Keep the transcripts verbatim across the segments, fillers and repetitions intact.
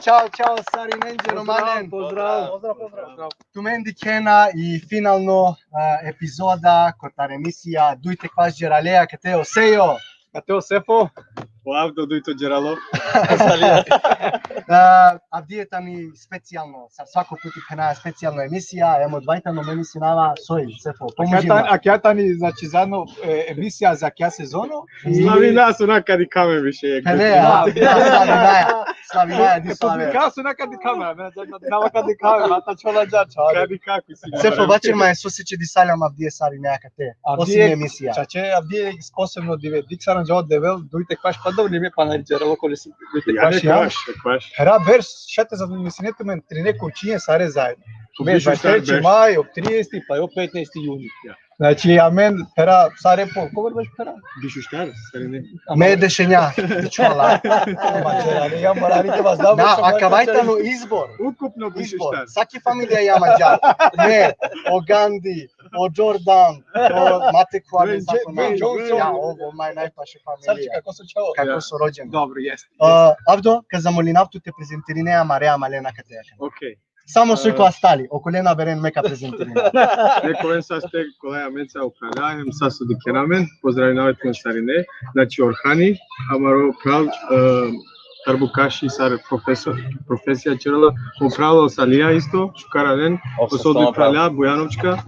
Ćao, ćao, sarinenđe romalen. Pozdrav, pozdrav. Tumen dikhena i finalno, a, epizoda kotar emisija Duj te kvaš đeralea, kate o Sejo. Kate o Sefo. O Avdo, duj to đeralo. A, avdive tani specijalno, sar svako puti phena, specijalno emisija, em odova tano, me misinava soj, Sefo, pomoži ma. Akija tani, znači, zadno, e, emisija za akija sezono. Slavina so na ka dikha amen više. Hele, a, da, slavinaja, slavinaja, di slave. Ka so na ka dikha amen, na, na, na ka dikha amen, a ta čola dža, čola. Ka dikha, si Sefo, vaćer ma, so se će disaljam avdive sarine akate, osim emisija. Čače, avdive posebno dive, dik saranđa o Devel, duj te kvaš, pa dobro, nime pana ćeralo kole si, duj te kvaš, ja. Kvaš, kvaš. Hera berš, šaj te zamisline tumen, trine kućinje sare zajedno. Me dvadeset treći maj, o trideset, pa o petnaesti juni. Ja. Znači, amen, hera, sare po, kobor baš hera? Bišuštar, sarine. Me dešenja, dičvala. Ma ćerale, ja mora ni te vas da. Na, akava tano izbor. Ukupno bišuštar. Saki familija ja mađar. Me, o Gandhi, o Jordan, o mate kuane zakona. Ja, ovo, maj najpaše familija. Sar će, kako so čao? Kako so rođen. Dobro, jest. A, Avdo, ka zamolinav tu te prezentirine amare amalen akate. Okej. Samo soj ko astali, okolen averen me ka prezentirina. Nek oven saste, kola amenca o pralja, em sa so dikhena amen, pozdravinav tumen sarine, znači Orhani, amaro pral, e, Tarbukaši sar profesor, profesija ćerela, o pral o Salija isto, šukar alen, o so duj pralja, Bujanovčka, e,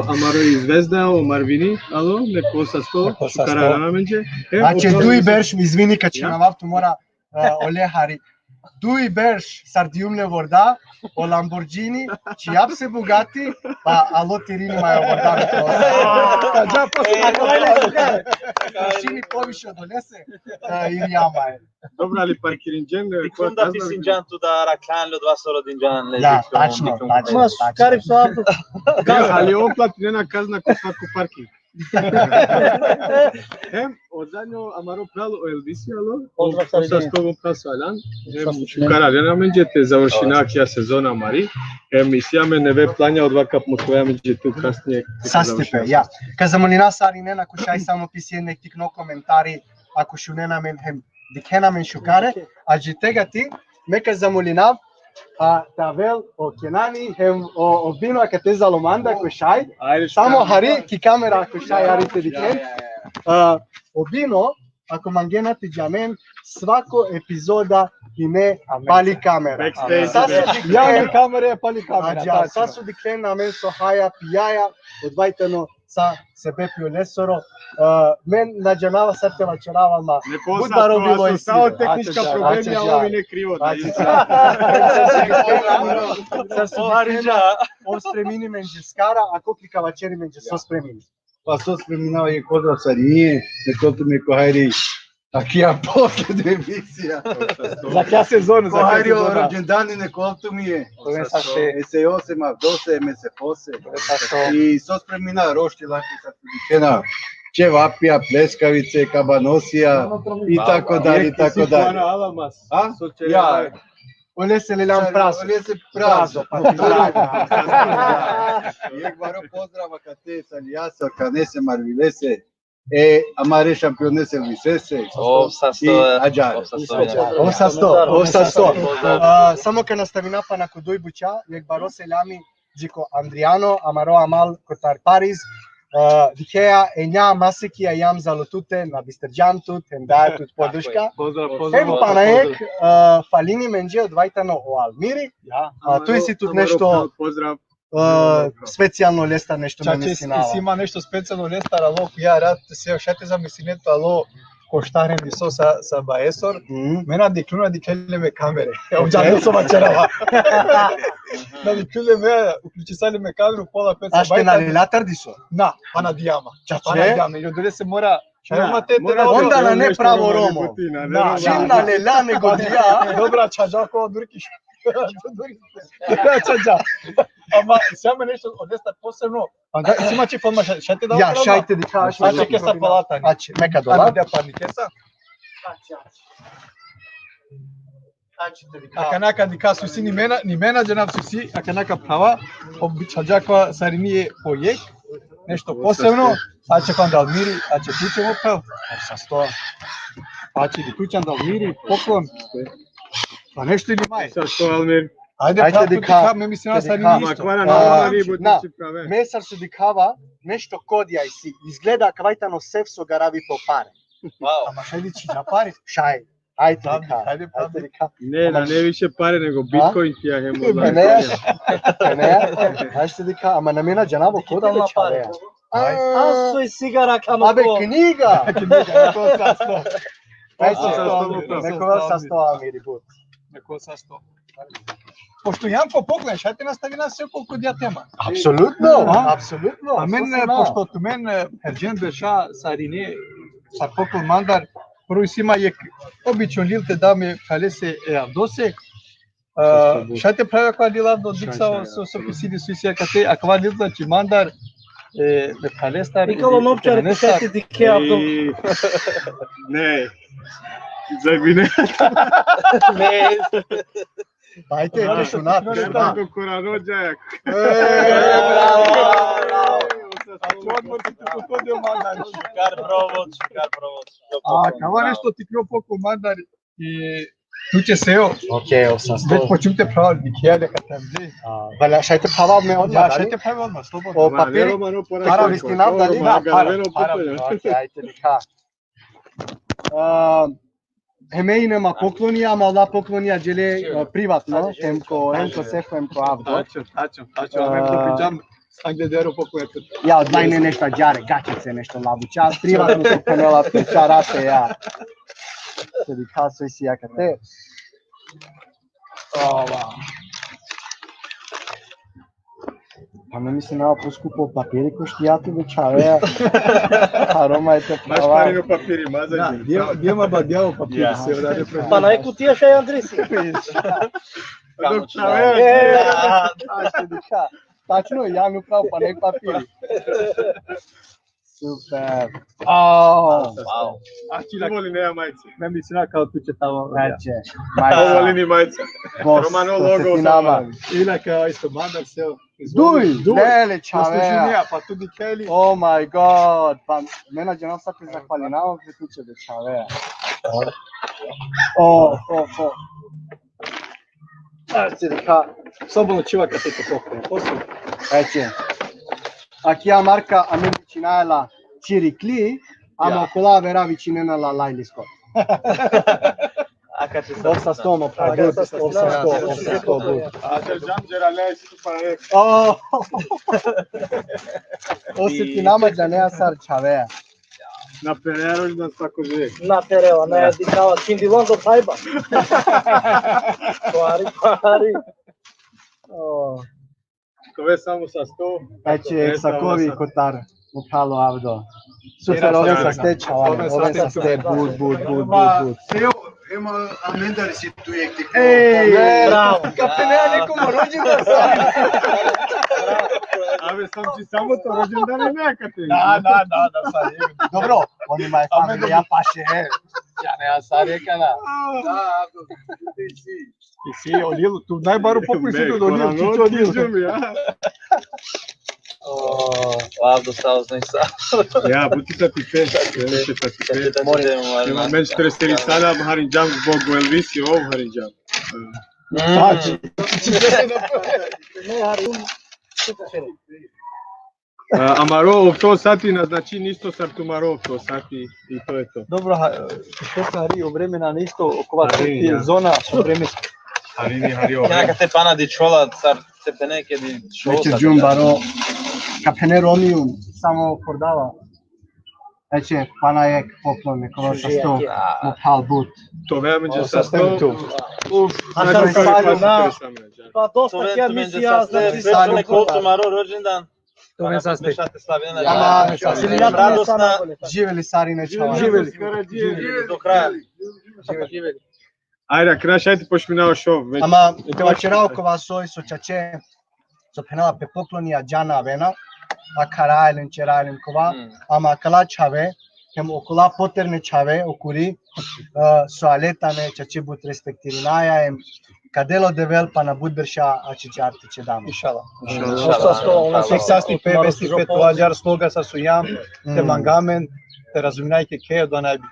amaro i Zvezda, o Marvini, alo, nek oven sasto, šukar alen amenđe. Znači, duj berš, izvini, ka čhinavav tu, mora, e, ole hari. Duj berš sar dijum le vorda, o Lamborghini, čija pese Bugatti, pa alo te irini maj o vorda. Dža, posle. Šini poviše odolese, e, iri amaj. Dobro, ali parkirinđen, e, sekunda, pisinđan tu da arakhljan le, odova so rodinđan le. Ja, tačno, tačno, tačno. Kari so avto. Ali on platinena kazna ko svako parking. Em, o zadnjo, amaro pral o Elvisi alo, pozdrav, o sasto, o pral so aljan, em, šukar alen amenđe te završina akija sezona amari, em, isi amen neve planja, odova ka mušlja amenđe tu kasnije. Sastipe, ja. Ka zamolina sarinen, ako šaj samo pisinen nek tikno komentari, ako šunen amen hem dikhen amen šukare, a dži tegati, me ka zamolinav, a, te avel o Kenani, hem o, o Bino, akate zalo manda, ko šaj. Ajde, samo šukare. Hari, ki kamera, ko šaj, hari te dikhen. Ja, ja, ja. A, o Bino, ako mangena te džanen, svako epizoda ine pali kamera. Backstage. Sa so dikhen, ja, kamera, pali kamera. Adža, tačno. Sa so dikhen amen so haja, pijaja, odova tano sa sebepi olesoro, e, me na džanava sar te vaćerav, ama but baro bilo isi. Sa o tehnička problemi, a ovi ne krivo. Sar so dikhen, ov spremini menđe skara, ako ki ka vaćeri menđe so spremini. Pa so spremina, jekh pozdrav sarinenđe, nek ovel tumen ko hajri akija poslednja emisija. Za akija sezona, za akija sezona. Ko hajri o rođendani nek ovel tumen. Ese osem avdose, mese pose. I so spremina, roštilja, sar so dikhena, ćevapija, pljeskavice, kabanosija, i tako dalje, i tako dalje. A? Ja. Olese lelam prazo. Olese prazo. Prazo, pa ti prazo. Jekh baro pozdrav akate Salijase, Orhanese, Marvilese, e, amare šampionese Elvisese. Ov sasto, i Adžar. Ov sasto. Ov sasto, ov sasto. A, samo ka nastavina pana ko duj buća, jekh baro selami dži ko Andrijano, amaro amal kotar Pariz. A, dikheja, enja masekija jam zalo tute, na bisterđam tut, hem daja tut poduška. Pozdrav, pozdrav. Hem pana jekh, a, falini menđe, odova tano o Almiri. Ja. A, tu isi tut nešto, pozdrav. A, specijalno lestar nešto. Znači, me misinava. Isi ma nešto specijalno lestar, alo, ja, rat, se, šaj te zamislinen tu, alo, poštarem diso sa, sa baesor, mm, me na dikhljum, na dikhle le me kamere. Evo, džanel so vaćerava. Na dikhle le me, uključisali me kameru, pola pet sa baesor. Ašte na lela tar diso? Na, pana dijama. Čače? Pana dijama. I odolese mora, šaj, na, mora te, te mora da, onda na ne nešto pravo Romo. Butina, ne, na, Romo. Čim na lela nego dija. Dobra, čađa ko Durkiš. Čađa. Ama, samo nešto, odesta posebno, Pa da, isi mači forma, šaj, šaj te da. Ja, upravo. Šaj te dikha, šaj te dikha. Ače, kesa palata. Ače, meka dola. Ajde, da pa ni kesa. Ače, ače. Ače te dikha. Akana ka dikha so isi, ni me na, ni me na džanav so isi, akana ka prava, običađa ko sarini po jek, nešto posebno, ače ko Andalmiri, ače tuće mo pravo. Sa sto. Ače di tuće Andalmiri, poklon. Pa nešto ili maj. Sa sto, Almir. Ajde, ajde, pravo, dikha, dikha, me mislim, te sa dikha. Ništo. Ma kvara, a, normalno, na, me sar so dikhava, nešto kodija isi. Izgleda kavajtano sef so garavi po pare. Wow. Ama šaj dići na pare. Šaj. Ajde, dikha. Ajde, ajde, dikha. Ne, ama na, ne više pare nego Bitcoin ti ja hem. Ne, ne, ajde dikha, ama na me na džanava koda na pare. A, a so je sigara kamo. Abe, ko knjiga. Knjiga, neko sa sto. Ajde, sa sto, neko sa sto, Amiri, but. Neko sa sto. Pošto jam ko poklon, šaj te nastavina se koliko dija tema. Apsolutno, a? Apsolutno. Amen, pošto tumen, e, herđen beša sarine, sar poklon mandar, prvo isi ma jek obično lil te da me phralese e Avdose. A, šaj te pravja kova lil, Avdo, dikh sa, so, so pisili so isi akate, a kova lil, znači, mandar, e, me phralestar. Nikolo Novčar, šaj te dikhe, Avdo. Ne. Zajebine. Ne. Ajde, ajde, šuna, šuna. Ko korano džajak. E, bravo, bravo. Odmor ti tu ko mandar. Šukar provod, šukar provod. A, kava nešto ti krio poklon mandar. I tu će se, jo. Okej, osam sto. Već počnite praviti, dikhe le kad te vidi. A, valjda, šaj te prava me odmah, ja, šaj te prava odmah, slobodno. O papir, para vistinav, dali? Da, para, para, okej, ajde, dikha. A, hem ine ma poklonija, ama ola poklonija džele, a, privatno, hem ko, hem ko Sefo, hem ko Avdo. Tačno, tačno, tačno, a, hem ko pidžam. Angleder o pokuja. Ja, daj ne nešto džare, gaćice nešto labuća, privatno so penela pečarate, ja. Te dikha so isi akate. Ova. Pa me mislim na poskupo papiri koštija tu, be čhave. Aroma e te. Maš prava. Parino papiri, ma za. Da, djema, djema ba, djema papiri, ja, se vrade. Pa na e kutija šaj Andrisi. Dok čhave. E, da. Ajde, dikha. Tačno, ja mi upravo, pa nek papiri. Super. Oh, wow. A ti voli, nema majice. Ne, mislim, kao tu će tamo. Znači, majica. Ovo voli ni majica. Boss, Romano logo, nama. Ili kao isto mandar, sve. Duj, duj. Ne, ne, čave. Zaslužinija, pa tu bi keli. Oh my God. Pa me na džanav sa te zahvalinav, te tu će be čave. Oh, oh, oh. Znači, dikha, slobodno čhiva kad se to pokre. Posebno. Znači, akija marka, amen vičinela čirikli, ama okola avera vičinena la lajlisko. A kad se sa sto, mo, pa, sto, sto, sto, sto. A te džam džera le, si tu pa. Oh. Osetinama džanea sar čhavea. Na perea rođendan svako živi. Na perea, na, ja, dikhava, kindilon do thajba. Koari, koari. O. Kove samo sa sto. Znači, e, sa kovi sa kotar. Upalo Avdo. Super, ove sa ste, čhavale, ove sa ste, but, but, but, but, but. Seo, ema, amendar si tu jek tik. Ej, bravo. Ka phenea nekom rođendan sari. Abe, sam či samo to rođendan, ne, akate. Da, da, da, da, sari. Dobro, oni maj familija paše. Ja ne, ja sari kana. Da, Avdo, ti si. Ti si, o Lil, tu najbaro pokuj si tu, o Lil, ti, o Lil. O, Avdo, sa, znaš sa. Ja, buti sa ti pe. Sa ti pe. Sa ti pe. Mora. Ima men štresteri sala, harinđam zbog Elvisi, ov harinđam. Znači. Ne, harin. A, amaro ofto sati na znači ništo sar tumaro ofto sati i to je to. Dobro, ha, što se hari o vremena na isto okova. Hari, ja. Zona o vreme. Harini, hari o vreme. Neka te pana di čhola, sar te pene ke di čhola. Neće džum baro, ka pene Romijum, samo kordava. Znači, pana jekh poklon, nekova sasto, mo phral but. To me amenđe sasto. Uf, Sasto, sasto. Pa dosta ti emisija, znači, Sasto. Ko tumaro rođendan? Tumen saste. Mešate slavina. Ama, Slavina Radosna. Živeli sarina čhava. Živeli. Do kraja. Ajde, akana šaj te počminava šov. Već. Ama, te vaćera okova soj so čače, so phenava pe pokloni a džana avena, a kharajlen, čerajlen kova, ama kala čhave, hem okola poterne čhave, okuri, e, so ale tane, čače but respektirinaja, hem ka del o Devel pana but berša ačhiđar te čedam. Inšallah. Inšallah. Tek sasti pe vesti pe tu ađar sloga sa so jam, te mangamen, te razuminaj ke ke do najbi.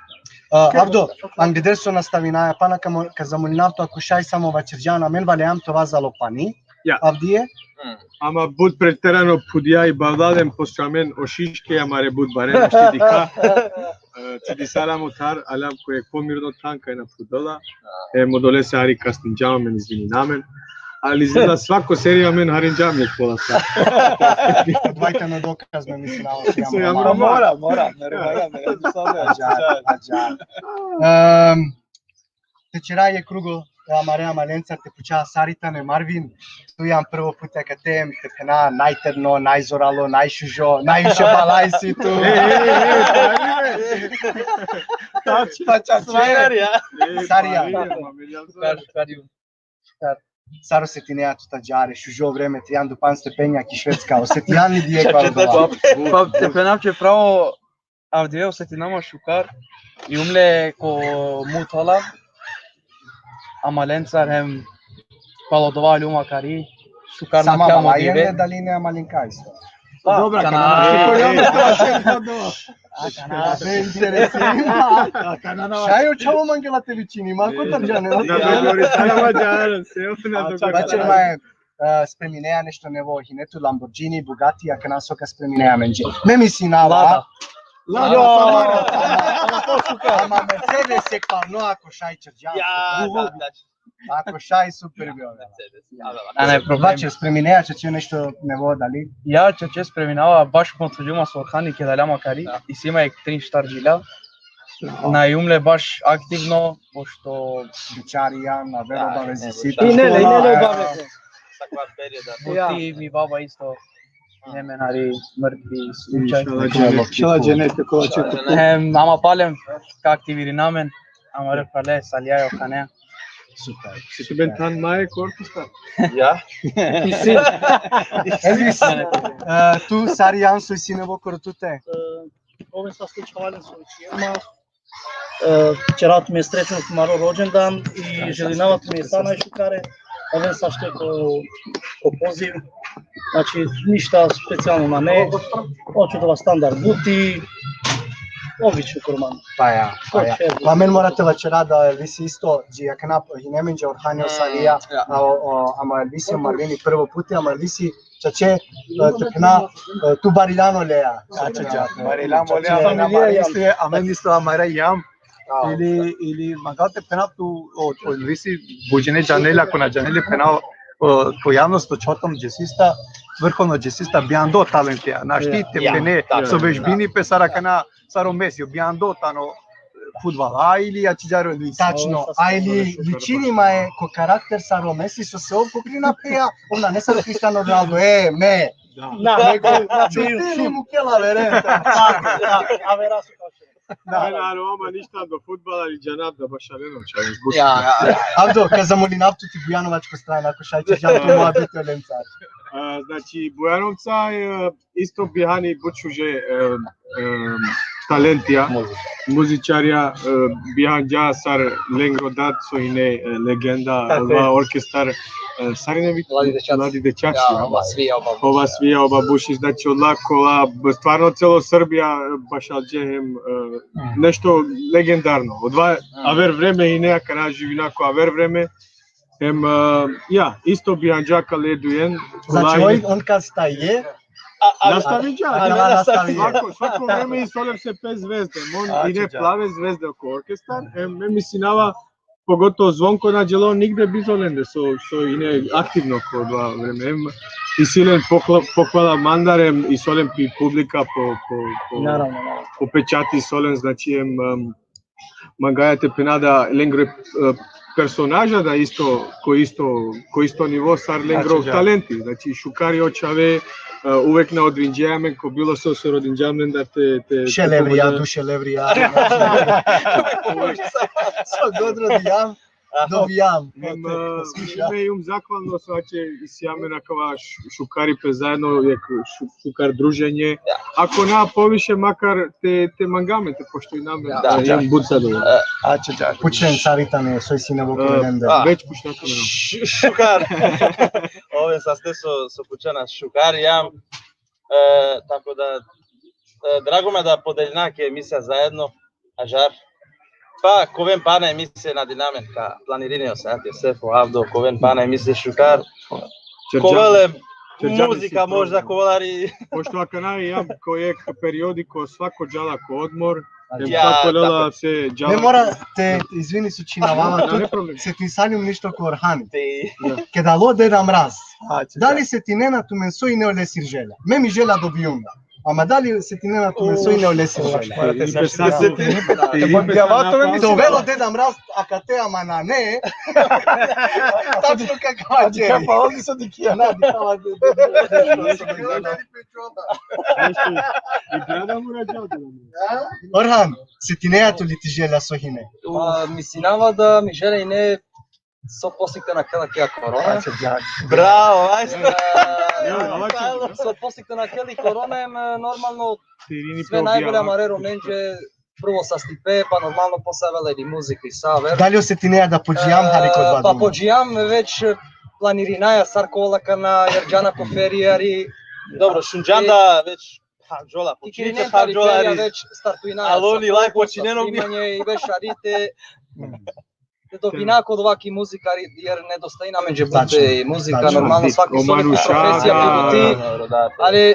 A, Avdo, angleder so nastavinaja, pana ka mo-, ka zamolinav tu, ako šaj, samo vaćerđan, amen valjam te ova zalo pani. Ja. Avdije? Ama but preterano phudija i bavlalen, posle amen o šiške amare but bare našti dikha. E, čudisalam otar, aljam ko jekh pomirno than kaj na phudela. E, odolese hari kasninđam, amen izvininamen. Ali izgleda svako seri amen harinđam jekh pola sa. Dvaj tano dokaz, me mislim, na So ja mora. moram. Mora, mora, mora, mora. Ađar, ađar. Em, te ćera jekh krugo, amare amalencar te puča sar i tane Marvin, tu jam prvo put akate, te phena najterno, najzoralo, najšužo, najviše balaj si tu. E, e, e, Pa čače. Svajar, ja. e, Sar ja. e, ma, me djam Šukar, šukar ju. Sar osetinea tu ta džare, šužo vreme, trianda u panč stepenja ki Švedska, osetinea li dijek? Pa, pa, te phenav će pravo, avdive osetinama šukar, i umle ko mut ola, amalencar hem palo dova ljuma kari, šukar na Sama kjamo malajen dive. Le, dali ne amalenka isto? Pa, Dobra, kana, kana. A, kana, me interesira. Šaj o čhavo mangela te vičini, ma kotar džane. Na dogovorisana ma džan, se ona dogovorisana. Vaćer ma e, e, spreminea nešto nevo, hine tu Lamborghini, Bugatti, akana so ka spreminea amenđe. Me misinava. Lada. Lada, Jo. Samara. Ama Mercedes e palno ako šaj ćerđa. Ja, da, da. Ako šaj, super bi ova. Mercedes. Ja, da, da. A, ne problem. Vaćer, spreminea će, će nešto nevo, dali? Ja će, će spreminava, baš mothuljuma so Orhani ke dalja makari, i sima ek trin štar džila. Na i umle baš aktivno, pošto Bičarija, na vero obavezi si. I ne, ne, i ne, ne obaveze. Sakva perioda. Buti, mi baba isto, ne menari, mrtvi slučaj. Inšallah, dženet. Inšallah, dženet, ko će. Em, ama palem, ka aktivirinamen, amare pale, Salija i Orhane. Super. Si tu ben than maje ko orkestar? Ja. Elvis, e, tu sar i Janso isi nevo koro tute. Oven sasto čhavalen so vičijema. E, ćera tumen srećno tumaro rođendan i želinava tumen sa najšukare. Oven sasto ko, ko poziv. Znači, ništa specijalno nane. Očito da standard buti. Obično kurman. Pa ja, pa ja. Pa amen mora te vaćera da Elvis isto, dži akana hine amenđe Orhani, o Salija, a o, o, ama Elvisi, o Marvini prvo puti, ama Elvisi čače, e, te phena, e, tu bariljan oleja. Ačhiđa. Bariljan oleja, Familija, amen isto, amen isto amare jam. Ili, ili mangava te phena tu, o, o Elvisi, but džene džanela, ko na džanela, phena, o, ko javnost, o čhotom džesista, vrhovno džesista, bijando talentija, našti te phene, so vežbini pe sar akana, sar o Mesi, bijando tano fudbala ili ačhiđar o Elvisi. Tačno, a ili ličini ma e ko karakter sar o Mesi, so se ov pokrina peja, ov nane sar Cristiano Ronaldo, e, me. Na, Nego, na, čutini mukela vere. Avera su kao što. Da, naravno, ama ništa do fudbala i džanav da bašaleno čaj. Ja, ja. Avdo, ka zamolinav tu ti Bujanovačko strana, ako šaj ćerđam tu muhabeti olencar. A, znači, Bujanovca, e, isto bihani but šuže, e, e, talentija, muzičarija, e, bihanđa sar lengro dad so hine, e, legenda, ova orkestar, e, sar hine vi-, Mladi dečaci. Mladi dečaci, Ja, ja. Ova svija, ova. Ova svija, ova buši, znači, ola kola, stvarno celo Srbija, e, bašalđe hem, e, nešto legendarno. Odva, aver vreme hine, akana živina ko aver vreme, hem, e, ja, isto bihanđa ka ledujen. Znači, oj, on kad staje, Nastavinđa. a, a, nastavi. Svako, svako vreme isto lem se pe zvezde. Mon ine plave zvezde ko orkestar, hem, me misinava, pogotovo Zvonko na dželo nigde bizo lende, so, so ine aktivno ko odova vreme. Em, isi len pohla-, pohvala mandar, em isi len pi publika po, po, po, Naravno, naravno. po pečati isi len, znači, em, em, mangaja te phena da lengro, e, personaža da isto, ko isto, ko isto nivo sar lengro Znači, da. Talenti. Znači, šukar i o čhave, e, uvek na odvinđe amen, ko bilo so, so rodinđam lendar te, te, te Šelevrija, pomogne. Dušelevrija. So god rodijam, dobijam. Em, Ote, e, smišlja. me jum zahvalno, znači, isi amen akava š-, šukaripe zaedno, jek šu-, šukar druženje. Ako na poviše, makar te, te manga amen, te poštujna amen. Da, Em, but zadovoljno. Ače, ače. Pučen sar i tane, soj si nevo E, kolende. a. Već pučnate me. Š-, šukar. Oven saste so, so pučena šukar jam. E, tako da, e, drago me da podelina ke emisija zaedno, ađar. Pa, ka oven pana emisije, nadinamen, ka planirine o Sajat Josefo, Avdo, ka oven pana emisije šukar. Ka ovel e Čerđan muzika, si možda problem. Ka ovel hari. Pošto akana jam ko jek periodiko, svako džala ko odmor, em Ja, svako lela tako. se džala. Me mora te izvini so činavava Da, tu, ne problem. setinsaljum nešto ko Orhani. Te Keda alo Deda Mraz, Ače, dali setinena tumen so ine olesiri želja? Me mi želja dobijum da. Ama dali setinena tumen so ine olesiri želja? Mora te Ili se pe sa sjetiti. tu- Te bandjava to, ili mi Te ovelo Deda Mraz, akate ama nane. Tačno kaka Ače, ćeri. pa ovdje sad i kija. Na, dikava. Nešto i gleda mu rađa Deda Mraz. Orhan, setinea tu li ti želja so hine? Pa, mislinava da mi želja ine so postigte na kela kija korona. Ače, džak. Bravo, majstor. Evo, hvala ti. So postigte na keli korona, em, normalno, Tirini sve pe najbolje objava. amare romenđe, prvo sastipe, pa normalno posavela i muzika i sa, ver. Dali osetinea da podžijam hari ko E, dva Pa duma? Podžijam već, e, planirinaja sar ka ovel akana, jer džana ko ferija, ari Dobro, šunđam da već, ha, džola, Tikirinen počinite, ha, hari džola, ferija, ari. već startuinaja. Ali Sa oni live prvo počineno bi- snimanje i već hari te, te dobina ko odova ki muzika, ari, jer nedostajina amenđe Tačno, bute i muzika, tačno. normalno svaki O so manuša, profesija da. buti, Dobro, da. ali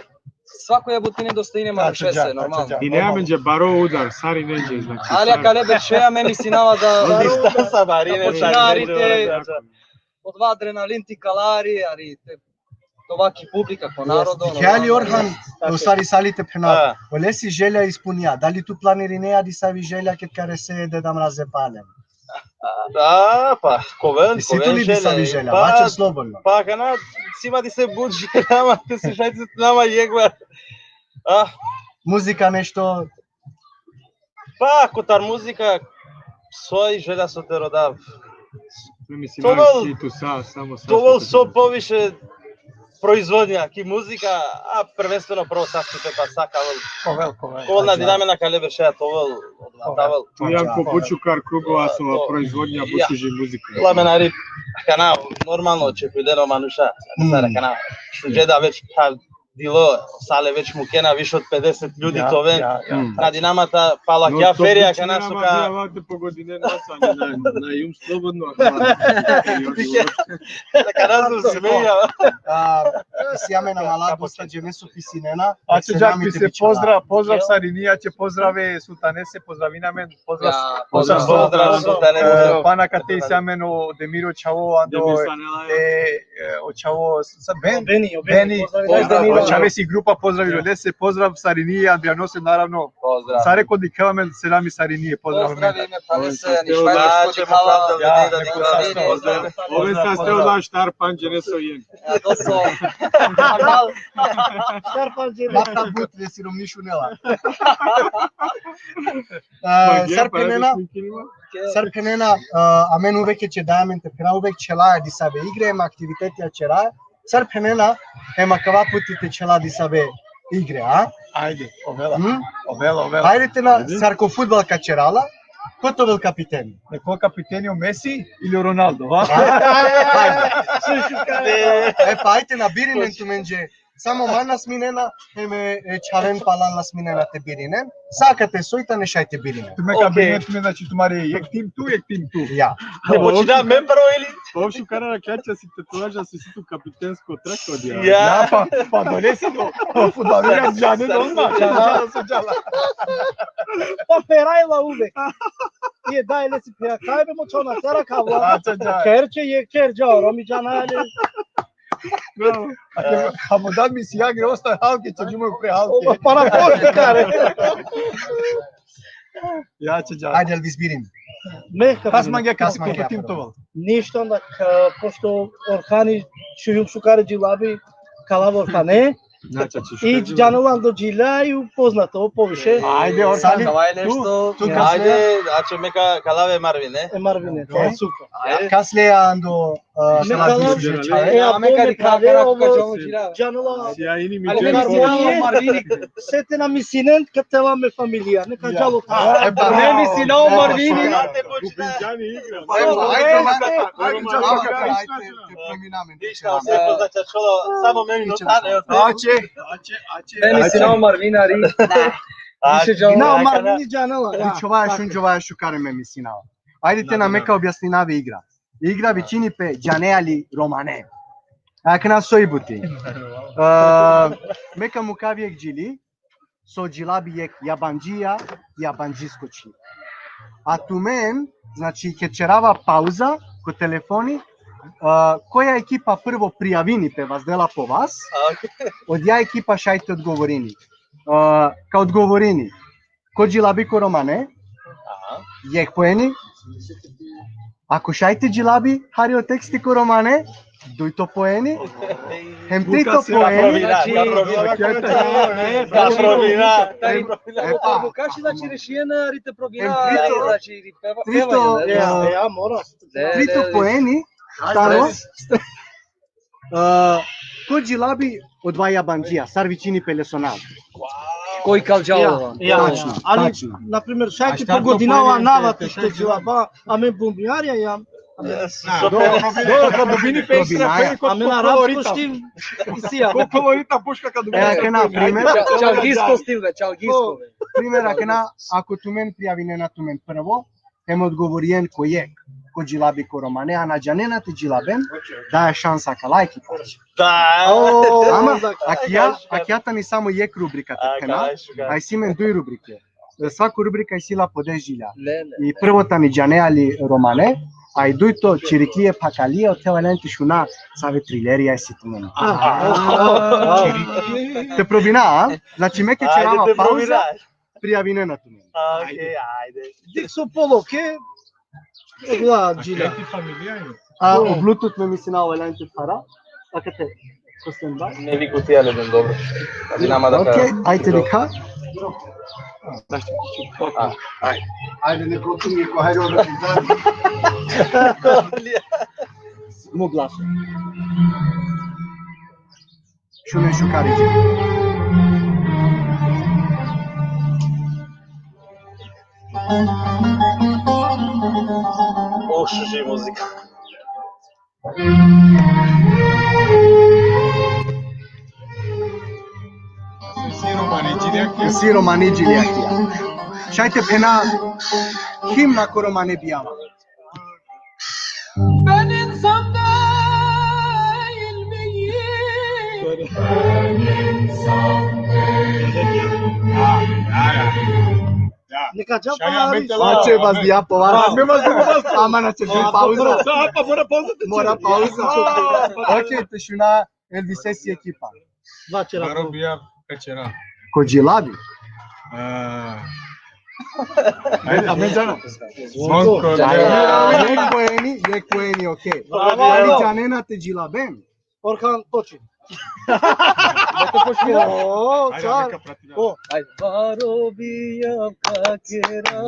svako e buti nedostajine Tačno, manušese, tačno, normalno. tačno. I ne amenđe baro udar, sar i neđe, znači. Ali Sar- akale beršeja me mislinava da Lista sa barine, Počinari te- odova adrenalin te ikali, ari te, odova ki publika, ko narodo. Dikhe li, Orhan, u stvari sali te phena. A. Olesi želja ispunija. Dali tu planirinea disavi želja ked ka rese Deda Mraz e pale? Da, pa, ka oven, Isi ka tu oven li disavi želja? Pa, Vaćer slobodno. Pa, kana, sima dise but želja, ama te se šaj te nama jekh bar. Ah, Muzika nešto. Pa, kotar muzika, soj želja so te rodav. Ne mislim, To vol- ti tu sa, samo sa. Ka ovel so poviše proizvodnja ki muzika, a prvenstveno prvo sastipe, pa sa ka ovel. Ka ovel, ka ovel. Ka ovel, nadinamen akale beršeja ka ovel, odova ka ovel. Tu jam ko but šukar krugova so To- proizvodnja Ja. bučuži muzika. La amen, ari, kana, normalno, očekujde o manuša, Mm. sar kana, šunđe da već, ha, dilo, sale već mukena više od pedeset ljudi, Ja, ka oven. ja, ja. Mm. Nadinama ta pala kja ferija, kana so ka... Te pogodine na sa, na, na jum slobodno. Kana so smeja. A, isi amen amala dosta džene so pisinena. Ače, džak, pi se pozdrav, pozdrav sarini, ače, pozdrave Sultanese, pozdravina amen, pozdrav. Ja, Pozdrav, Pozdrav, pozdrav, Sultane. E, pana kate isi amen o Demiro čhavo, ando, Demir Sanela, e, e, o čhavo, sa Ben? Beni, o Beni, Beni, pozdrav, pozdrav, Beni. o čhave si grupa, pozdrav i olese, pozdrav sarini, Andrijanose, naravno. Pozdrav. Sare ko dikhela amen, selami sarini, pozdrav. Pozdrav ime Tanese, Pozdrav. ništa, Pozdrav. što dikhava, Pozdrav. da, da, da, Ove sa ste ola štar pandžene so jen. Ja, to so. Mata but, le si romni šunela. A, sar phenena, sar phenena, a, amen uvek ćeda amen te phena, uvek ćelaja disave igre, em aktivitetija ćeraja. Sar phenena, em akava puti te ćela disave igre, a? Ajde, ovela, Hm? ovela, ovela. Ajde te na, sar ko fudbal ka ćerala, ko te ovel kapiteni? Neko kapiteni, o Messi ili o Ronaldo, ha? Ajde. E, pa ajde na birinen tumenđe Samo man na sminena, hem e, e čhaven pala na sminena te birinen. Sa akate soj tane šaj te birinen. Tumen ka Okej. Birinen, tumen, znači, tumari jek tim tu, jek tim tu. Ja. Ne, počinava men prvo ili? Uopšte kara rakljača si tetovaža si tu kapitensko trako odija. Ja. Ja, pa, pa donesi to. Pa fudavira džane odma. Džala so džala. Pa perajla uvek. Je daj le si pea kaj be močona tera kava. Ača dža. Kerče je kerđa, romi džana le. Bravo. Amo da mi si agre osta halke, će džumo pre halke. Para pošte kare. Ja će dža. Ajde, Elvis, birin. Me ka Kas mange Kas kas mange mange tim prvo. Toval. Ništa, onda ka, pošto Orhani šujum šukare džilabi, kala Orhane, Znači, ćeš i džanolan do džila i upoznato poviše. Ajde, Orhan. Sad Kava je nešto. Tu Ajde, znači me ka, ka lave Marvine. E Marvine, to je super. Ajde. Kas le ando, uh, Me šala kala- bišu čhave. E, a me ka dikha kara ko džon džila. Džanola, Ja ini mi Ali džan ne so- Marvine. Marvini. Se te na misinen, ka tela me familija, ne ka džalo ta. E, pa, Ne misina o Marvini. Ajde, ajde, ajde, te prominame. Ništa, sve poznaća čulo, samo meni no tane. Ače. Ne misina o Marvini, ari. Više džal. Na, Marvini džanola, ja. Čovaja šun, čovaja šukare me misinava. Ajde te na me ka objasninavi igra. Igra vičini pe džane ali romane. Akana soj buti. Uh, me ka mukavi jek džili, so džilabi jek jabandžija, jabandžisko čhib. A tumen, znači, ke čerava pauza ko telefoni, uh, koja ekipa prvo prijavini pe vazdela po vas, odija ekipa šaj te odgovorini. Uh, ka odgovorini, ko džilabi ko romane, jek poeni, ako šaj te džilabi hari o teksti ko romane, dujto poeni, hem trito poeni, Ka provina, ka provina. E pa, Kaši, znači, rešijena, rite Em progina, trito- znači, ri peva, trito- pevanje, ne? Ja, ja, mora. Ne, trito ne, ne. Poeni, tano, uh, ko džilabi odova jabandžija, sar vičini pe leso nav. Koj kalđa ova? Ja, Tačno, ali, tačno. Na primer, šaj ti pogodinava nava te što džilaba, a me bumjarja ja. Dobro, dobro, ka dobini pe ekstra Probinaja. pe ko A me na kolorita. Arapsko štim, isi ja. Ko kolorita puška ka dobini. E, akana, primer, Ča-, čalgisko stil, be, čalgisko, be. primer, akana, ako tumen prijavinena tumen prvo, hem odgovorien ko jek, ko džilabi ko romane, a na džanena te džilaben, da šansa ka lajki. Da. Ama, akija, akija tani samo jek rubrika te phena, a isi men duj rubrike. Svako rubrika isi la po deš džilja. Ne, ne. I prvo tani džane ali romane, a i dujto čiriklije phakalije, ote valjani te šuna save trilerija isi tumen. Te probina, a? Znači, me ke čerava pauza, prijavinena tumen. Okej, ajde. Dik so poloke, odova džila. A o Bluetooth me misinava valjani te phara. Akate, ko standby. Ne vi kutija le ben dobro. Dinama da. Okej, ajde dikha. Ajde, ne kopi mi ko hajde. Mo glaso. Šunen šukari. O, šuži muzika. Isi romani džiljakija. Šaj te phena himna ko romane bijava. Ben insan değilim. Ben insan değilim. Neka dža pa. Ače, vas bija po vas. Ama na će biti pauza. Pa mora pauza. Mora pauza. Okej, te šuna Elvisesi ekipa. Dva ćera. Baro bija ka čera. Ko džilabi. Ajde, amen džana. Zvonko. Jek poeni, jek poeni, okej. Ali džanena te džilaben. Orhan, toči. O, čar. O, Aj, baro bija ka čera.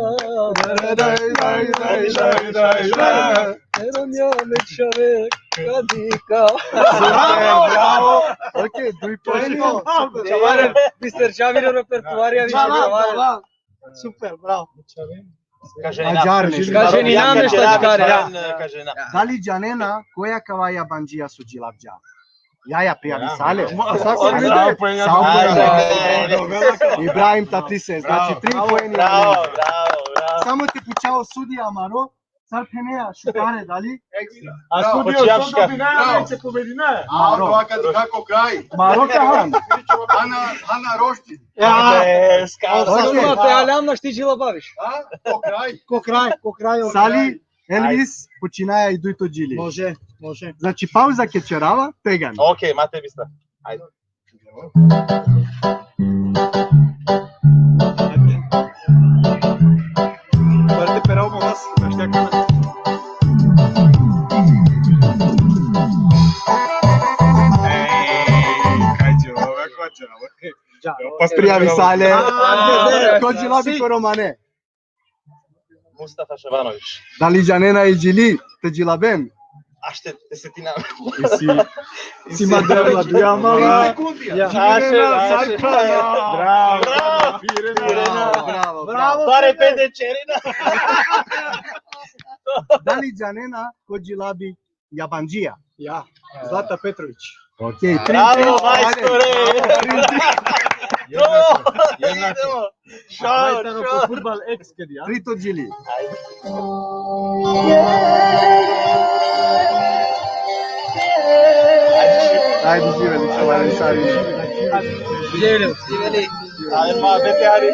Teram ja me čave kadika. Bravo, bravo. Okej, duj poeni. Čavare, bister čavire repertuarija više čavare. Super, bravo. Kaže Ađar, nešto. Kaže ni nam nešto, ađar. Kaže na. Dali džanena koja kava jabandžija so džilabđa? Ja, ja, prijavi Sale. Sa poeni. Sa poeni. Ibrahim Tatlises, znači tri poeni. Bravo, bravo, bravo. Samo te pučao sudija amaro, sar phenea šukare dali? A sudija, so dobinaja, neće pobedinaja. Amaro. Kako kraj? Amaro ka han. Hana, hana rošti. Ja. Te aljam na šti džilabaviš. A? Ko kraj? Ko kraj, ko kraj. Sali, Elvis, počinaja i dujto džili. Može, može. Znači, pauza ke čerava, tegan. Okej, ma te bistra. Ajde. Parte pera ovo vas, znaš kako? Ej, kaj će ovo, kako će ovo? Prijavi Sale. Ko džilabi ko romane? Mustafa Ševanović. Dali džanena i džili te džilaben? Ašte te setina. Isi, isi ma derla duja mala. Sekundija. Aše, aše. Bravo. Bravo. Bravo. Bravo. Pare pede čerina. Dali džanena ko džilabi jabanđija? Ja. Zlata Petrović. Okej, tri, tri. Bravo, majstore! Tri, tri. Jednako, jednako. Šao, šao. Fudbal eks, kedi, ja? Trito džili. Ajde, živeli, čuvali, sari. Živeli. Ajde, ma, bete, hari.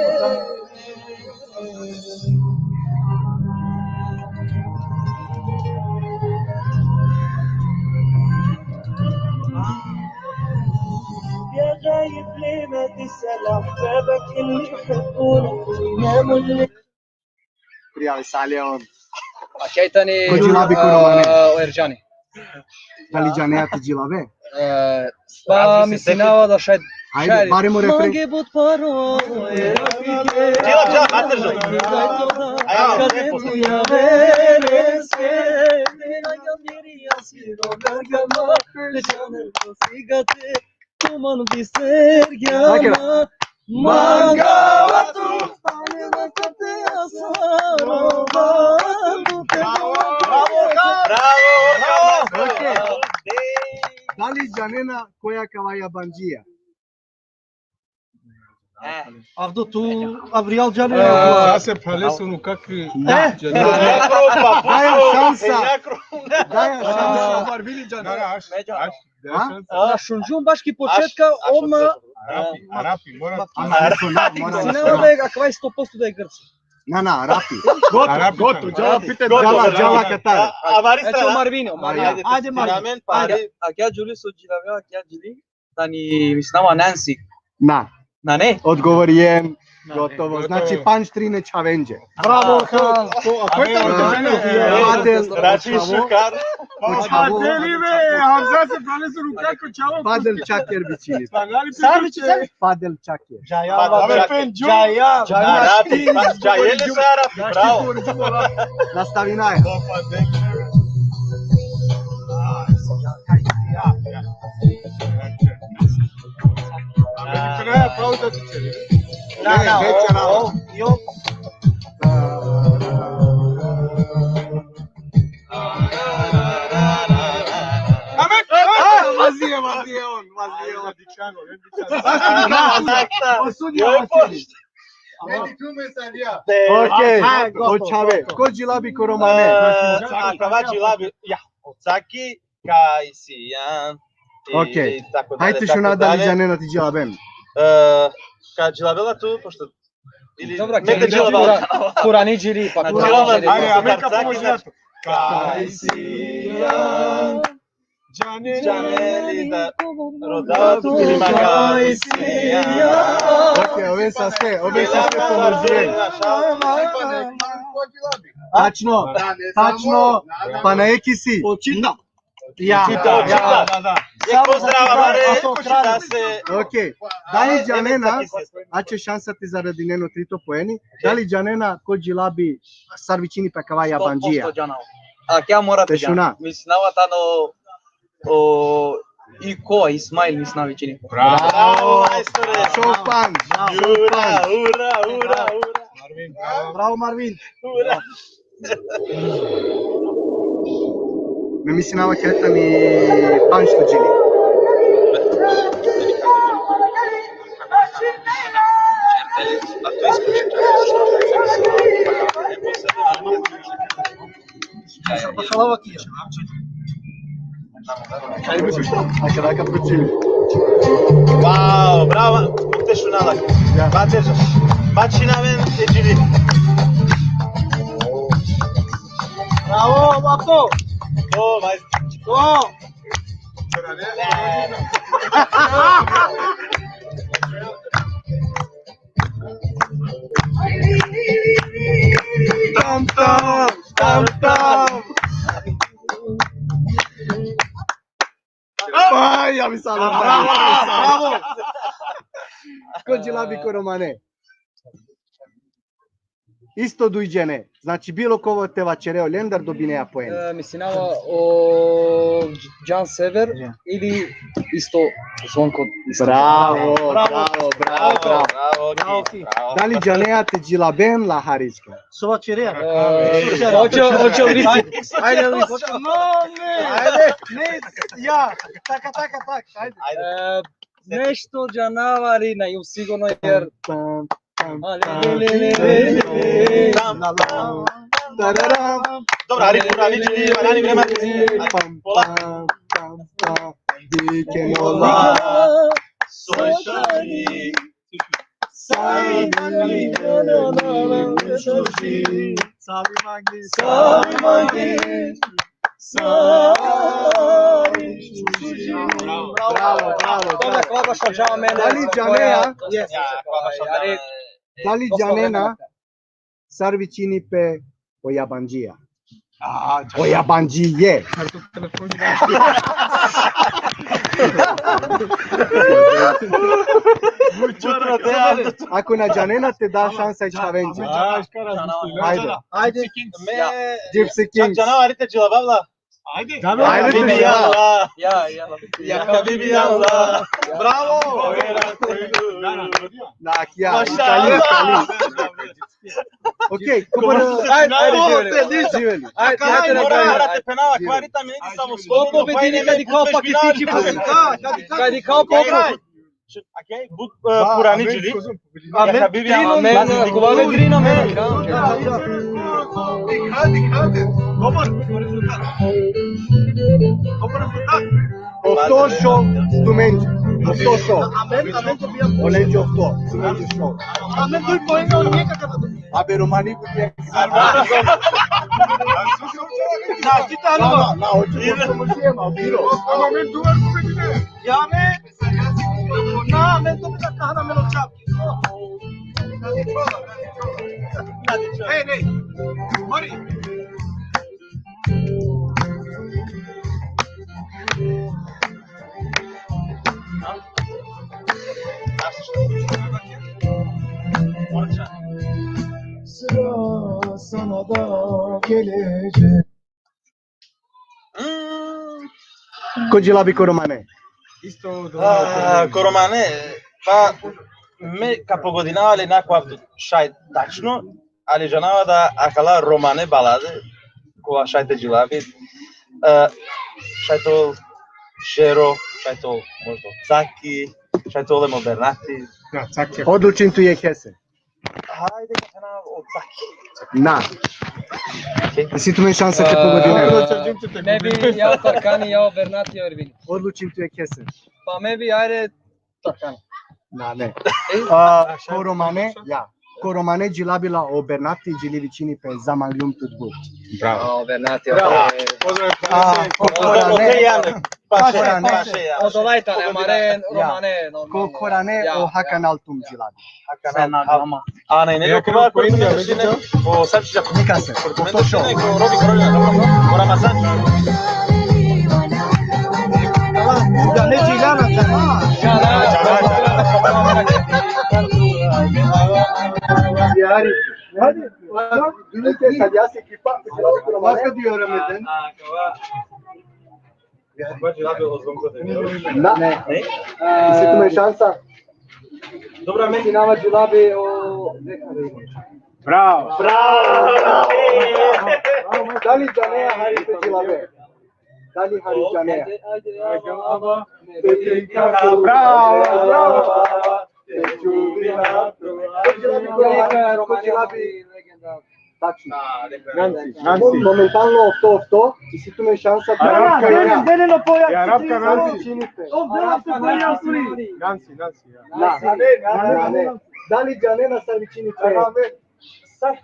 Prijavi Sale on. A kaj tani? Ko džilabi ko romane? O Erđani. Dali džanea te džilabe? E, pa misinava da šaj. Ajde, barem o refren. Mange but paro, e, džila, džila, kater žal. Ajde, ajde. Tuman bisergana mangava tu, pane vakate asaro. Bravo, bravo, bravo. Okej. Dali džanena koja kava jabanđija? Avdo tu, Avrijal džane. Sa se phale sunu kakvi. Da. Daja šansa. Daja šansa. Marvini džane. Da, šunđum baš ki početka, odma. Arapi, Arapi, mora. Ama ne suna, mora. Sina da je akvaj sto posto da je Grci. Na, na, Arapi. Goto, goto, džala, džala, džala katar. Avari strana. Marvini, Marvini. Ajde, Marvini. Amen, pari. A kja džuli so džilavja, kja džuli? Tani, mislava Nancy. Na. Na, ne? Odgovorijem. Gotovo. Znači, panč tri ne čhavenđe. Bravo, Hans. Padel. Znači, šukar. Padel, Hamza se prale su ruka ko čavo. Padel Čaker vičini. Sami će. Padel Čaker. Džaja. Džaja. Džaja. Bravo. Nastavinaja. Pauza. Da, da, o, o, jo. Vazije, vazije on, vazije on. Osudio, osudio. Okej, o čhave. Ko džilabi ko romane? Akava džilabi, ja, o Caki, ka isi, ja. Okej. Hajde šuna, dali džanena te džilaben? E, ka džilabela tu, pošto... Dobro, me te džilabela. Purani džili, pa purani džili. Ajde, Amerika pomožina. Ka isi, ja. Džaneli da rodatu ili manga isi, ja. Okej, ove sa sve, ove sa sve pomožuje. Tačno, tačno, pa na ekisi. Počitno. Ja, ja, da, da. Pozdrav, amare, da se... Okej. Dali džanena, ače šansa te zaradinen o trito poeni, dali džanena ko džilabi sar vičini pe kava jabanđija? A kja mora te džana. Mislava tano o Iko, Ismail, mislava vičini. Bravo, majstore. Šopan, šopan. Ura, ura, ura, ura. Bravo, Marvin. Ura. Me mislava kaj tani pančto džili. Wow, bravo, te šunala. Bateža. Bačina men e džili. Bravo, Vapo. Oh, vai. Oh. Tam, tam, tam, tam. Aj, ja bi sad. Bravo, bravo. Ko džilabi, ko romane? Isto duj džene. Znači, bilo kovo te vaćere olendar dobinea poen. E, mislinava o Džan Sever ili isto Zvonko. Bravo, bravo, bravo, bravo. Bravo, bravo. Dali džanea te džilaben la Harička? So vaćerea? E, hoće, hoće li biti? Ajde, Lisi. No, ne. Ajde. Ne, ja. Taka, taka, taka. Ajde. E, nešto džanava, ali na ju sigurno, jer... Pam, pam, pam, pam. Tararam. Dobro, ali, ali, ali, ali, vreme. Pam, pam, pam, pam. Dikenola. Sojšani. Savi mangli. Savi mangli. Savi mangli. Bravo, bravo, bravo. Dali džanea? Yes. Dali džanena sar vičini pe o jabandžija? O jabandžije. Ako na džanena, te da šansa i čhavenđe. Ajde. Ajde. Gypsy Kings. Džanava, arite džilabavla. Ajde. Ajde, Habibi, ja Allah. Ja, ja. Ja Habibi, ja Allah. Bravo. Nak, ja, Mašallah. Okej, ko... Ajde, ajde, živeli. Živeli. Ajde, ajde, ajde. Mora te penava, kvarita minuti samo. Ko pobedini, kad i kao paketići. Kad i kao pobedini. Okej, but, e, purani džili. Amen. Habibi, amen. Amen. Amen. Amen. Hadi, hadi. Dobar. Dobar rezultat. Ofto šov tumenđe. Ofto šov. Amen, amen, to bija. Olenđe ofto. Tumenđe šov. Amen, duj poena, on nije kakav. Abe romani but je. Na, na, na, hoću da se možemo, a bilo. Amen, duj poena. Ja, me. Na, amen, to mi da kahana me lo čap. Hey, hey. Mori. Sıra sana da gelecek. Ko džilabi, ko romane? Isto. A, ko romane, pa me ka pogodinava, ali nako avto šaj tačno, ali džanava da akala romane balade, kova šaj te džilabi, e, šaj to Šero, šaj to možda Caki, šaj to le mo Bernati. Ja, Caki. Odlučin tu jekese. Hajde, ka tana o Caki. Na. Isi tumen šansa te pogodine. E, me bi ja o Tarkani, ja o Bernati, ja o Ervini. Odlučin tu jekese. Pa me bi, ajde, Tarkani. Na, ne. A, ko romane, ja. Ko romane džilabila o Bernati, džili vičini pe Zamanglum tut but. Bravo. A, o Bernati, bravo. Pozdrav. A, ko korane, paše, paše, ja. Odolaj tane, amare romane, no, ko korane, ja, o Hakan Altum džilabi. Hakan Altum. A, ne, ne, ko Indija, o Sapčića. Nikase. Ko Robi Karolina, dobro. O Ramazan. Da ne džilana. Hadi. Hadi. Hadi. Hadi. Na. Ne. Isi tumen šansa? Dobro, amen. Isi nama džilabi o... Bravo. Bravo. Dali džanea hari te džilabe? Dali hari džanea? Bravo, bravo. Ko džilabi, ko džilabi. tačno. Nancy, Mo-, momentalno ofto, ofto, isi tumen šansa da... Arabka Nancy. Dene, dene, no poja. I Arabka Nancy. Činite. Nancy, Nancy, ja. Na, na, na, na. Dali džanena sar vičini pe? Sar,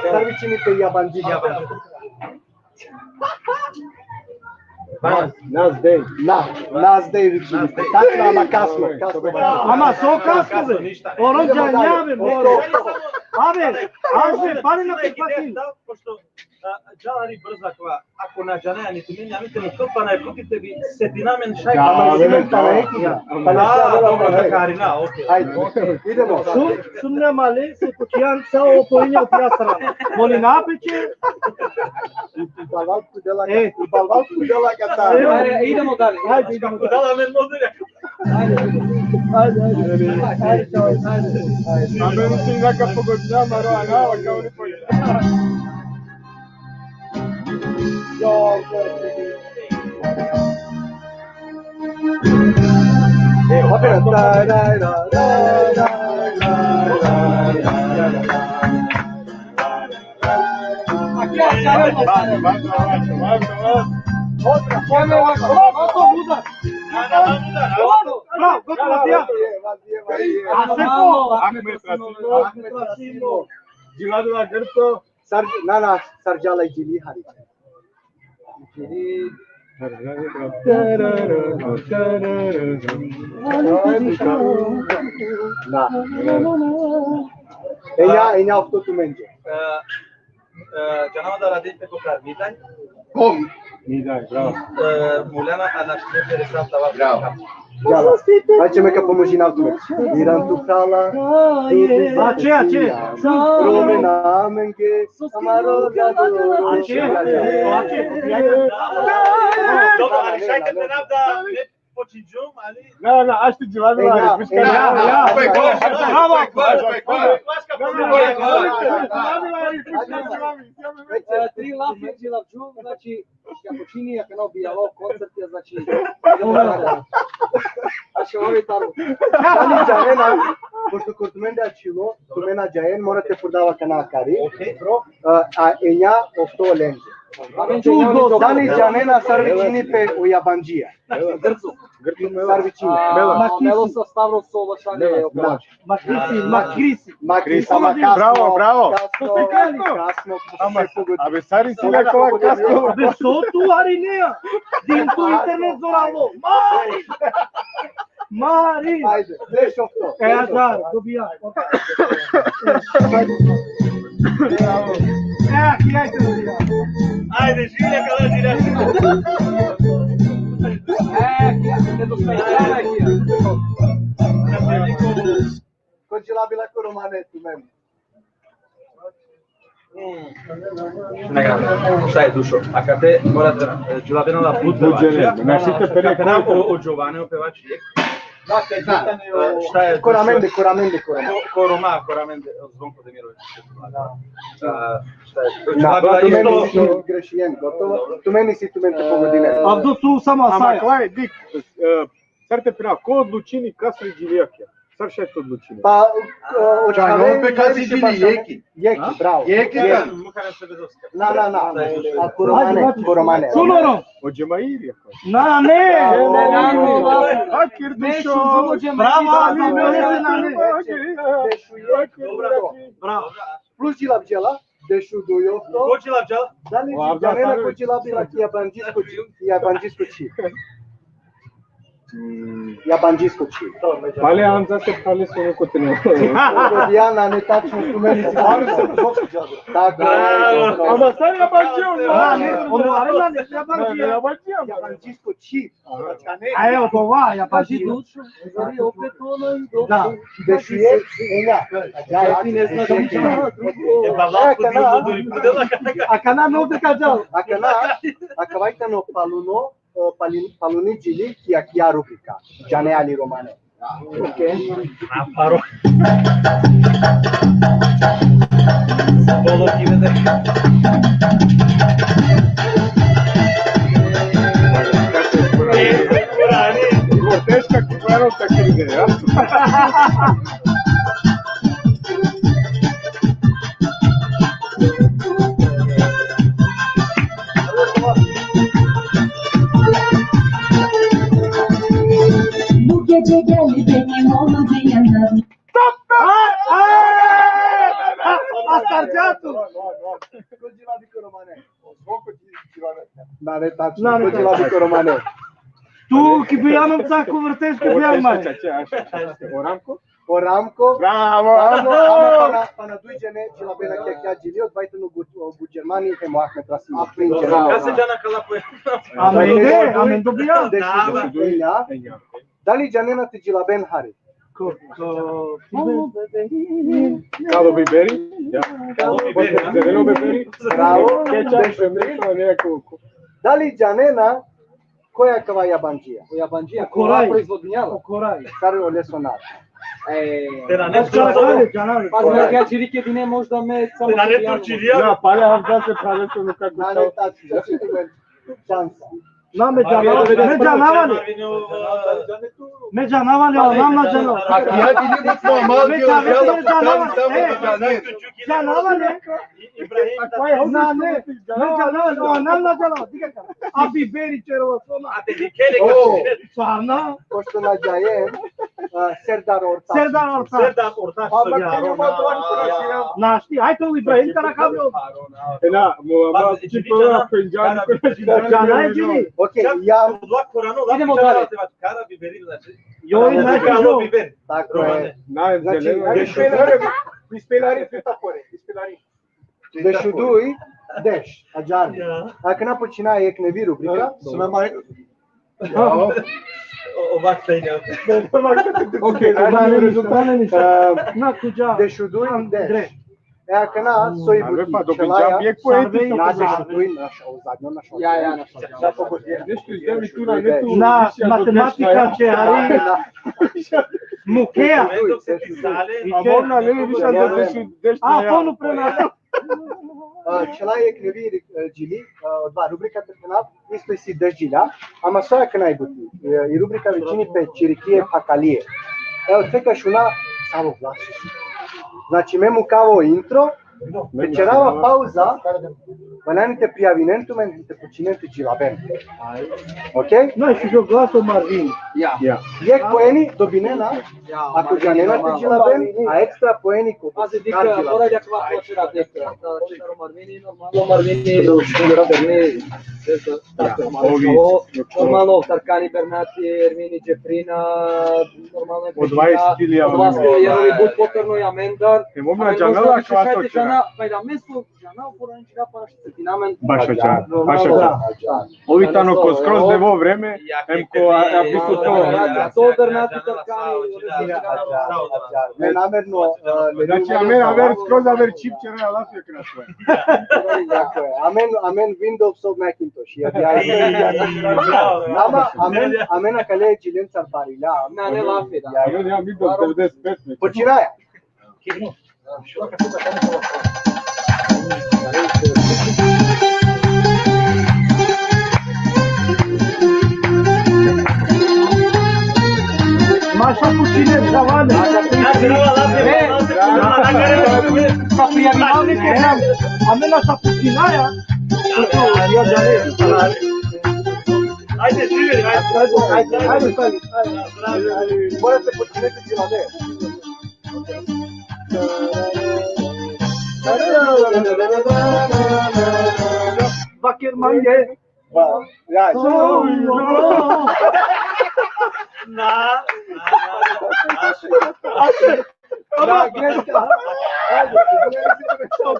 sar vičini pe jabanđi? Nas, nas dej. Na, nas dej vičini pe. Tačno, ama kasno, kasno. Ama so kasno, be? Oro džanjave, moro. Abe, abe, pare na pripatin. Pošto, a, džala hari brzo kova, ako na džanaja, niti men, ja mi te mukl pana e puti te bi setina men šaj. Da, pa ali men tana ekibra. Pa na, dobro, karina, okej. Ajde, idemo. Sum, sum na male, se kućijan sa o poinja u pijastra. Molina peče. Balval kudela, e, balval kudela kata. Ajde, idemo dalje. Ajde, idemo dalje. Kudela men modere. Ajde, ajde. Ajde, ajde. Ajde, ajde. Ajde. A meni si neka pogodina, maro, a na, kao ni pogodina. Bravo, bravo, bravo. Ahmet Rasimov. Ahmet Rasimov. Džilado Grto. Sar, na, na, sar džala i džili hari. Na. Enja, enja ofto tumenđe. E, e, džanava da radi pe ko kar Midaj. Kom? Midaj, bravo. E, Muljana, a naš interesantna, bravo. Džala. Ajde, me ka pomožinav tumen. Iran tu hala. Ače, ače. Romena amenge. Amaro džado. Ače, ače. Dobro, ali šaj te nam da počinđum, ali... Na, na, ašti dživadi. Ja, ja. Bravo. Tri lafi džilavđum, znači, ja počini, ja kana objavao koncert, ja, znači, a še ovi taru. Dali džanena, pošto kod mende ačhilo, kod mene džajen, mora te furdava kana kari. Okej, bro. A, a enja ofto lenđe. Dali džanena sar vičini pe o jabanđija? Grco. Grco, Mela. Sar vičini? Mela. Melo sa Stavros, so vašane. Makrisi, makrisi. Makrisi, ama kasno. Bravo, bravo. Kasno, kasno. Ama, abe, sar isi na kova kasno? Abe, so tu harinea? Din tu internet zoralo. Mari! Mari! Ajde, deš ofto. E, azar, dobija. Bravo. E, ajde, dobija. Ajde, živja, kala, živja. E, ja, te do... Ko džilabina ko romane tumen? Neka, šta je, Dušo? A kate mora da, e, džilabina da but pevačija. Znači, te pere ko o Giovanni, o pevači. Šta je, Dušo? Koramende, koramende, koramende. Ko-, koroma, koramende, Zvonko Demirović. A, šta je? Na, džilabina tu meni isto si grešijen, gotovo. Tu meni si, tu meni te pogodine. Avdo tu samo... Ama asaj. Kova e, dik, e, sar te pira, ko odlučini kasri džilijakija? Sar šaj te odlučini? Pa, e, o čhave pe kasi najviše bili, pa jeki. Jeki, bravo. Jeki, jeki. Na, na, na. A ko romane, ko romane. Sunoro. O Džemairi. Na, ne. Akir Dušo. Bravo, ali ne, ne, ne, ne. Bravo. Plus džilab džela. Dešuduj ofto. Ko džilab džela? Dali džanena ko džilabina ki jabanđisko čhib, ki jabanđisko čhib. Jabanđisko čhib. Pale amza se pale sunu ko tene. Ja, na, ne, tačno, tu meni si. Tako. Bravo. Ama sar jabanđi? Na, ne, ono, arena ne, jabanđi. Jabanđi, jabanđisko čhib. A evo, pa va, ja pa ži dušu. Da, dešuje, enja. Ja, ti ne znaš ništa. E, pa lako ti odori pudela. A kana me ovde ka džal? A kana, a kava i tano paluno, o, palin-, paluni džili, ki akija rubrika. Džane ali romane. Okej. A paro. Bolo ki vede. Teška ki paro ta ki vede, ja? Nane tačno, nane tačno. Ko džilabi ko romane. Tu ki bijam sa ko vrteš, ki bijam maj. Ače, ače, ače. O Ramko? O Ramko. Bravo, bravo. Pana, pana duj džene, džilabena kekja džili, odvaj tano o Buđermani, hem o Ahmet Rasimi. Bravo. Kase džana kala po. Amen de, amen dobija. Dešuduj, enja. Dali džanena te džilaben hari? Ko, ko, Kalo biberi? Ja. Kalo biberi, ja. Zeleno biberi? Bravo. Kečap, dešuduj, nešto, neko. Dali džanena koja kava jabandžija? O jabandžija, o koraj. Kova proizvodinjava? O koraj. Sar o lesonar. E, te na nešto. Pazi, ja čirike dine možda me samo. Te na nešto čirija? Ja, pale havza se prave to nekako. Na, ne, tačno, tačno. Šansa. Na, me džanava, me džanava le. Me džanava le, o nam na džanava. A ja ti ne bih normalno. Me džanava le, e, džanava le. Na, ne, me džanava le, o nam na džanava. Dikha ka. A biberi čero soma. A te dikhe le ka. Stvarno? Pošto na džaje, a, Serdar Ortač. Serdar Ortač. Serdar Ortač. Našti, aj to Ibrahim Karakavljo. E na, mo, ma, ti to na penđani. Džana e džili. Okej, ja. Idemo dalje. Joj, znači, tako je. Znači, ispelari, ispelari, ispelari. Dešuduj, deš, ađar. Akana počina jekh nevi rubrika. Bravo. O, o, bak, taj ne. Okej, na, ne, rezultane ništa. Na, kuđa. Dešuduj, deš. E, akana, so i buti, pa, čelaja, na, dešuduj, naš, o, zadnjo, naš, ja, ja, naš, ja. Nešto izgleda mi tu na netu. Na, matematika će, ali. Mukeja. A mora, ne, više, deš, deš, a, ja. Ponu prema. A, čela jekh nevi, e, džili, e, odova rubrika te phena, isto isi deš džilja, ama so akana i buti, e, i rubrika vičini pe Čirikije Phakalije. Evo, te ka šuna savo glas isi. Znači, me mukava o intro, te čerava pauza, valjani te prijavinen tumen, te počinen te džilaben. Okej? Znači, o glas o Marvin. Ja. Ja. Jekh poeni dobinena, ako džanena te džilaben, a ekstra poeni ko... Pazi, dikha, mora da kva, mora da, da, da, Marvini, normalno, Marvini, normalno, Tarkani Bernati, Ermini Džefrina, normalno, od dvadeset ili, od dvadeset ili, ja, but poterno, ja, mendar. E, mom na džanela, kva to džana, pa da mesto, džana, uporani džila para što se tinamen. Baš ađar, baš ađar. Ovi tano ko skroz nevo vreme, em ko, a, a, bisu to. To Bernati Tarkani, me namerno, e, znači, amen, aver, skroz aver čipčera, lafi kratko. Tako je. Amen, amen Windows of Macintosh. Ja, ja, ja. Ama, amen, amen akale džilen car barila. Na, ne lafi, da. Ja, ja, Windows devedeset pet. Počinaja. Maša pučine, zavale. E, sa prijavinav li ke nam? Amen sa pučinaja. Ajde, ajde, ajde, ajde. Mora se počiniti, ajde. Bakir mange. Ja. Na, na, na, na. Da, greška. Ajde, greška.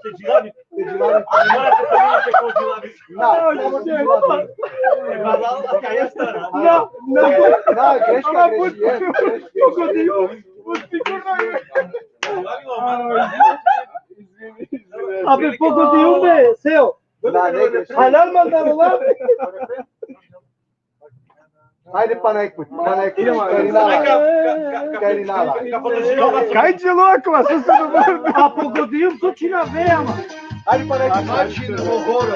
Te džilavi. Te džilavi. Mora te pomini te ko džilavi. Na, samo te džilavi. E, pa da, kaj je stara? Na, na, na, greška, greška, greška. Pogodiju. Abe, pogodiju me, Seo. Na, ne, greška. Halal mandar, halal. Ajde, pana jekh put, pana jekh put. Karinala. Karinala. Kaj dželo akava, so se dobro. A pogodijum, to čina ve, ama. Ajde, pana jekh put. Znači, na Mogoro.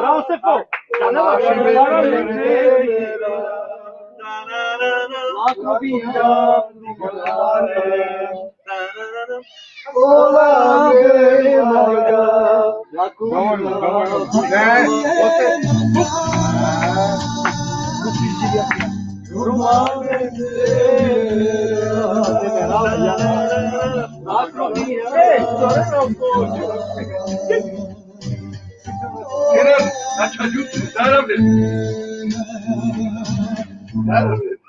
Bravo, Sefo. Dovoljno, dovoljno. Ne,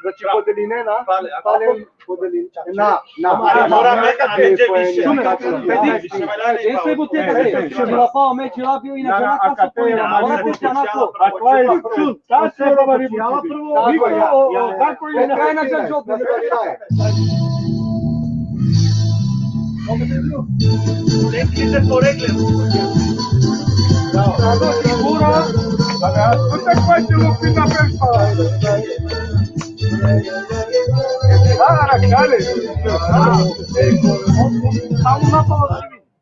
Znači, podeline na? Pale, ako Pale, podeline. Na, na. Mora, mora neka peđe više. Šume, peđe više. Ese bu te kate, šume la pa me čila bio inače na kako poja. Mora te te na ko. Akla je čun. Tako je, Roman, prvo. Tako je. Tako je. Kaj na čan čop. Rekli se po rekle. Bravo. Figura. A tu te kaj ti lupi na pešta.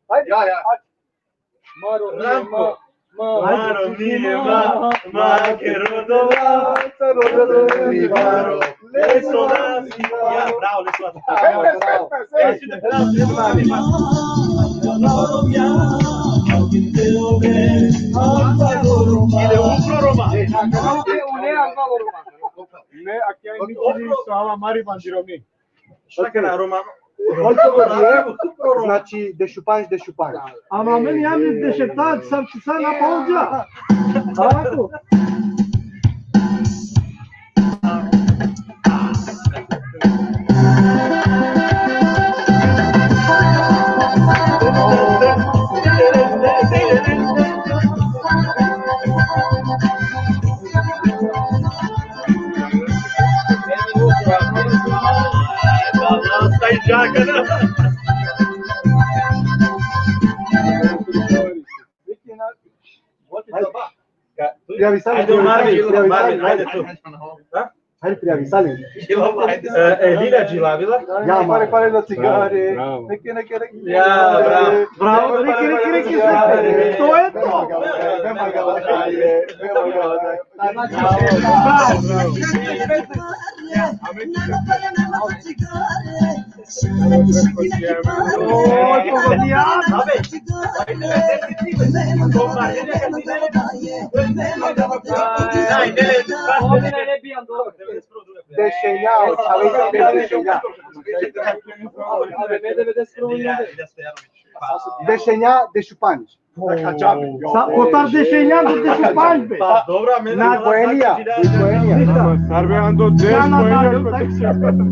Ajde. Ja, ja. Maro nije ma, ma, Maro nije ma, ma, ma, che rodola, rodola, Maro, le sola, ja, bravo, le sola. Bravo, bravo. Ile upravo Roma. Ne, a kaj mi čini so ava mari bandiromi. Šta kana Roma? Koliko god je, znači, dešupanj, dešupanj. Ama men jam iz dešefta, sam si sa na polđa. Ovako. Prijavi Salim, Ajde, Marvin, prijavi Salim. Marvin, ajde tu. Hajde prijavi Salim. E, Elina džilavila. Ja, Marvin. Pare na cigare. Bravo. Neke, neke, neke. Ja, bravo. Bravo, riki, riki, riki, riki. To je to. Dešenja, o čhavek dešenja. Dešenja, dešupanč. Sa, kotar dešenja, do dešupanč, be. Pa dobro, a mene Na, Boenija, Boenija. Sarve ando des Na, na, na, Boenija. na.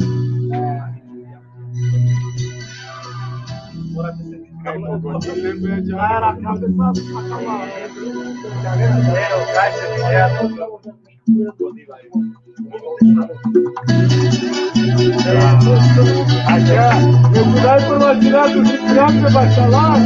Ajá, me cuidai por la ciudad, tu si triangle bacalao.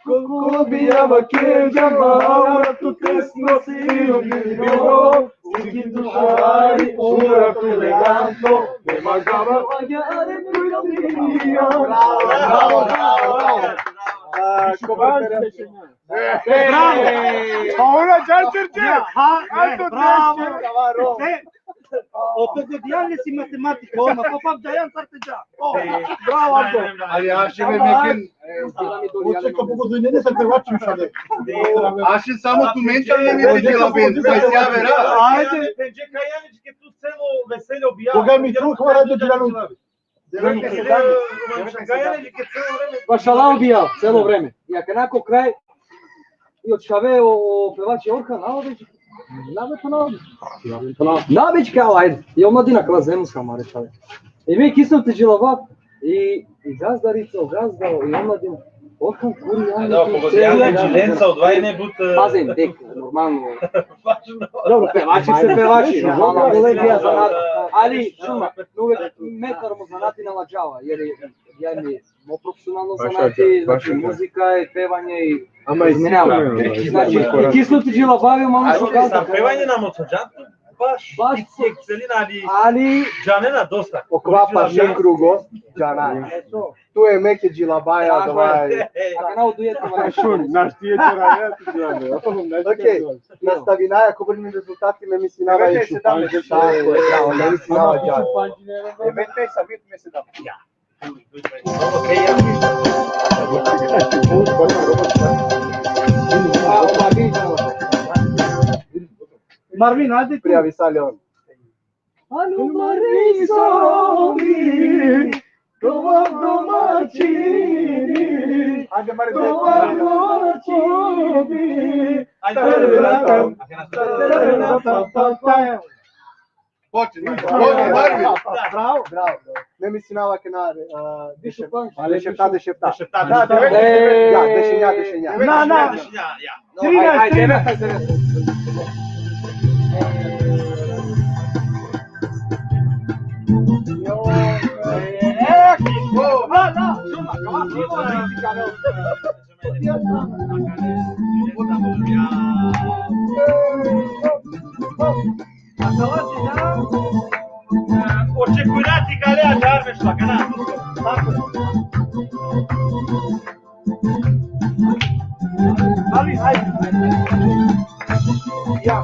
Ko bijava ke džama, ora tu tesno si ubiro, uki tu šari, ora tu eleganto, me magava pagare tu. Bravo, bravo, bravo. Bravo. Pa ona čar čer čer. Ha, e, bravo. E, o pogodijale si matematika, o ma pa pa dajan sar te dža. O, bravo, Abdo. Ali ja še me mekin. Oče, ka pogodujne, ne sa te vačim šale. Aši samo tu mental ne mi te džela ben, pa si avera. Ajde. Penđe kajanić ke tu celo veselje obija. Koga mi tu hvala da džela. Baš šala obija celo vreme. I ako nakon kraj, i od šave o, o pevači Orhan, a već, na već, na već, na već kao, ajde. I omladina kala zemunska, mare šave. I me kisam te džilava, i, i gazdarica, o gazda, i omladina. Orhan, kuri, ja. Da, pogodijale džilenca, odvajne but, e, Pazin, dek, normalno. Dobro, pevači se pevači, normalno, kolegija zanat, ali šuma, uvek metar mo zanati na ladžava, jer je, jer je mo profesionalno Baš zanati, je, baš znači je. Muzika je, pevanje i Ama i izvinjavam. sigurno, Znači, sigurno. i kisno ti džilavavi, malo A što što sam kazam. Pevanje na Mocođantu, baš, Baš. I cijek celina, ali Ali, džanena dosta. Okova paše krugo, džana. Eto, Tu e meke džilabaja, tako dova. je. Ako na u duetu, Šun, naš ti je čeraja, ti je. Okej, nastavinaja, ko bili rezultati, me misinava i šupan. Tako je, bravo, me misinava džana. Evente sa bit me se da. Marvin, ajde tu. Prijavi Salim. Alo, Marisovi, dobar domaćini, Ajde, Mare, dobar domaćini. Ajde. Počni, Marvin. Bravo. Bravo. Me misinava ke na, e, dešefta, dešefta. Dešefta, Da, dešefta. da, E. Ja, dešenja, dešenja. Na, na. Ja, ja. Trinaest, trinaest. Očekujnati kale ađar me šla, kana? Ali, ajde. Ja.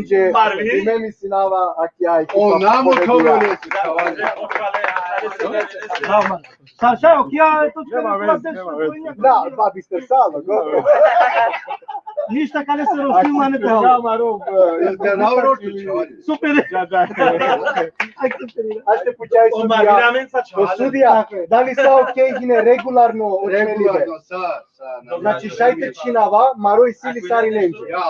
Amenđe, Marvin. Ime mi Sinava, a ki ja ekipa O namo pobedija. Kavalesu. Sa, sa, ok, ja, to Nema veze, nema veze. Da, babi ste salo, gotovo. Ništa, kada se rošim, mane te halo. Ja, navrot, čovjek. Super. Da, da. Aj, super. Ašte pučaj O sudija. Marvin amen sa O čale. Sudija, da li sa okej, hine regularno očmelibe? Regularno, sa, sa. Znači, šaj te činava, maro isi li sari lenđe. Ja,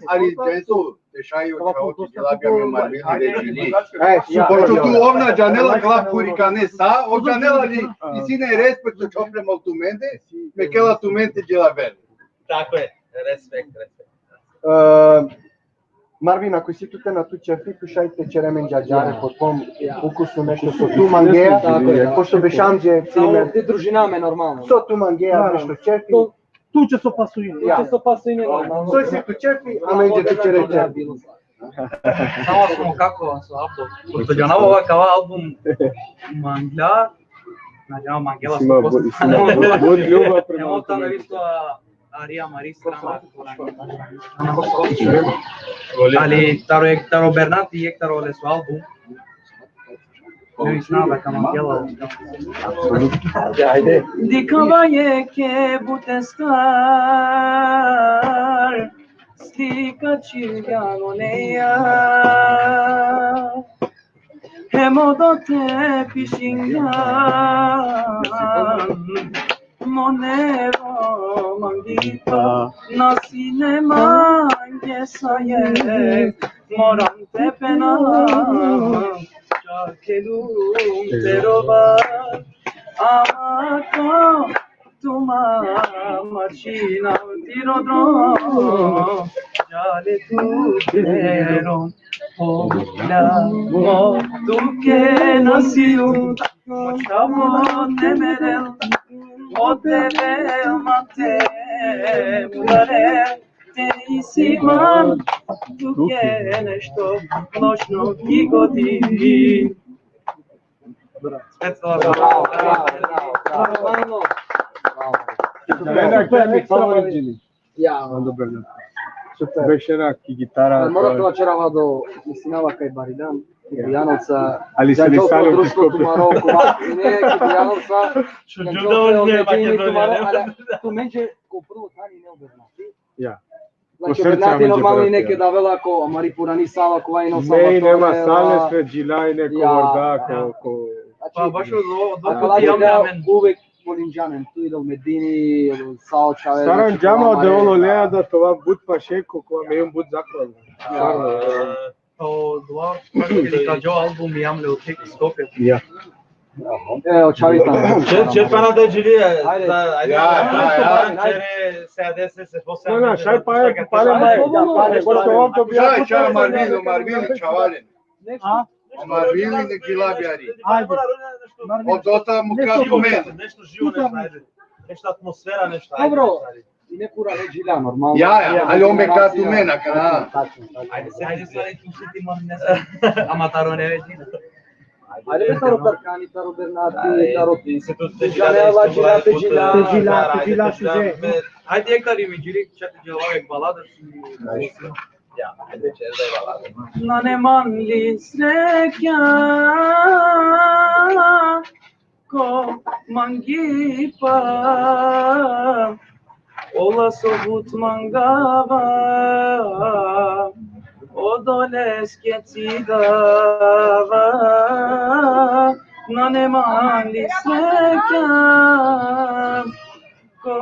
ali dento, te šaj o čao ti dželabija me Marvin de džili. E, Pošto tu ov na džanela glav kurikane sa, ov džanela li isi ne respekt to čopre mal tumende, me kela tumente dželaber. Tako je, respekt, respekt. E, Marvin, ako isi tute na tu ćefi, tu šaj te čere amen džađare, po tvom ukusu nešto so tu mangeja, Tako je, da. Pošto bešam dže, Samo te družina me normalno. So tu mangeja, Naravno. Nešto ćefi. Tu će so pasujine. Ja. To se pasuje normalno. So isi tu ćefi, amen dže te čere ćefi. Samo smo kako so album. Pošto džanava ova kava album manglja, na džanava mangela Isi ma bu-, isi ma bu-, but ljubav prema Evo tamo tome. Isto Arija Maris strana. Ali taro ek taro Bernati, ek taro leso album. Ne znam da ka mangela. Dikava jeke butestar, slika čirgano neja, hemo do te pišingan, mo nevo mangita, na sine mange saje, moram te pena, čakelum te roba, ama ko tuma mačina tiro dro, čale tu tero, o la mo tu ke nasiu, mo čavo te merel, o te mate mudare, te isi man, tu ke nešto noćno ki godi. Normalno. Ena, kaj mi favorit džili. Ja. Dobro, da. Super. Bešena ki gitara. Mora to čerava do Sinava kaj Baridan, Bujanovca. Ali se Džanđol nisali društvo u Skopje. Tumaro, kova, ne, ki Bujanovca. Džanđol ne, Medini Tumaro, ali tu menđe ko prvo tani ne Bernati. Ja. Znači, Ko srce Bernati menđe normalno Bernati, neke ja. Da vela ko Amari Purani Sava, kova ino Ne, nema sale sve džilaj, neko Ja. vorda, ko, ko... Pa baš od ovo, Akala dok ti da amen. Uvek polinđanen, tu idol Medini, idol Sao Čave. Saran džama de olo lea da tova but pašeko, ko me but zakon. Stvarno. Pa odova, ili ka džo album i amle u tek Skopje. Ja. E, o Čavi tamo. Čet, čet pana da džili, Ajde. da, ajde. Ja, ja, ja. Čere se adese se posle. Na, na, šaj pa je, pa le maj. Ajde, Pošto ovdje bi ja... Čaj, čaj, Marvin, Marvin, čavalen. A? Marvin, neki labjari. Ajde. Marvin. Od dota mu ka tumen. Nešto živo, nešto, ajde. Nešto atmosfera, nešto. Dobro. Ajde. Sine pura ne džila, normalno. Ja, ja, ali on me ka tu mena, kana. Tačno, tačno, tačno. Ajde, se ajde, ajde, ajde, tu se ti mami ne sa. Ama taro ne džila. Ajde, taro Tarkani, taro Bernati, taro ti. Se tu te džila, te džila, te džila, te džila, šuže. Ajde, ek tari mi džili, čak te džila, ek balada. Ja, ajde, čer da je balada. Nane man li srekja ko mangipa, ola so but mangava, odoleske ti dava. Nane man li srekja ko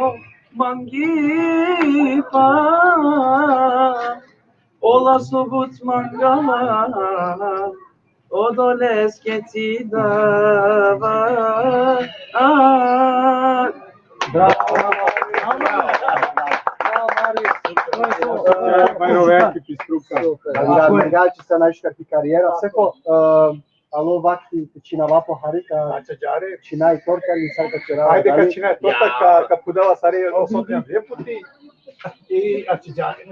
mangipa, ola so but mangava, odoleske ti dava. Bravo. Bajroveja ki pistruka. Mangači sa najšukar ki karijera. Seko, e, alo vakti te činava po hari ka činaj torta ili sar ka čerava. Ajde ka činaj torta, ka, ka pudela sare o sotnja dve puti i ačiđare.